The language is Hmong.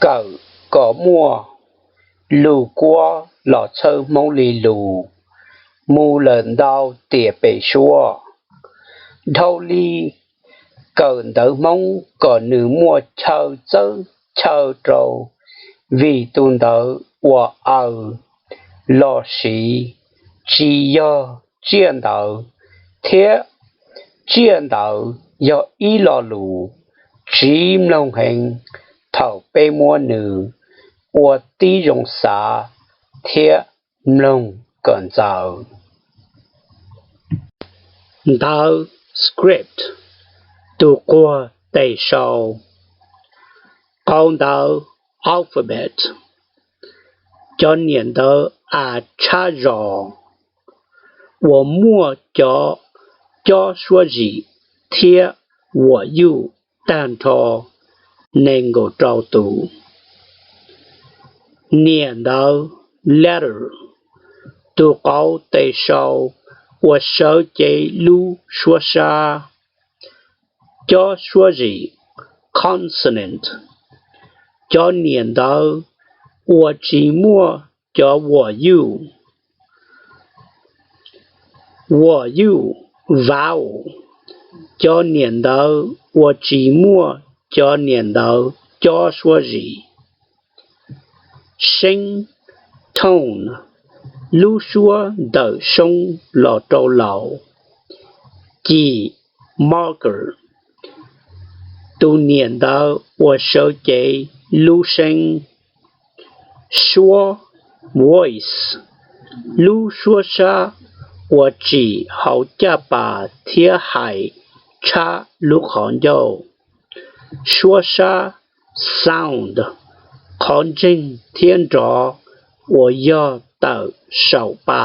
Kawm kom muaj lus Kuab los txhawb Hmoob li lus, mus lawm ntau tiam pem suab. Dhau li kawm ntawv Hmoob kom nws muaj chaw txawb chaw rau, vim tus ntawv uas aws los siv tsis yog tsiaj ntawv, thiab tsiaj ntawv yog ib lo lus tsiv mloog heev thaum peb muab nws ua tib zoo xav thiab mloog kom ntxaws. Ntawv script, tus quag tes sau. Qauv ntawv alphabet, cov niam ntawv a tshab zos, uas muaj cov cob suab zim thiab uas yuj tag nrho nees nkaum rau tus. Niam ntawv letter, tus qauv tes sau uas sawv cev lub suab sab. Cob suab zim consonant, cov niam ntawv uas tsis muaj cov uas yuj. Uas yuj vowel, cov niam ntawv uas tsis muaj cov niam ntawv cob suab zim. Seeb tone, lub suab ntawm soob los rau laus. Cim marker, tus niam ntawv uas sawv cev lub seeb. Suab voice, lub suab sab uas tsim hauv caj pas thiab hais tshab lub qhov ncauj. Suab sab sound, qhov ntseeg thiab nrov uas yog tawm saum pa.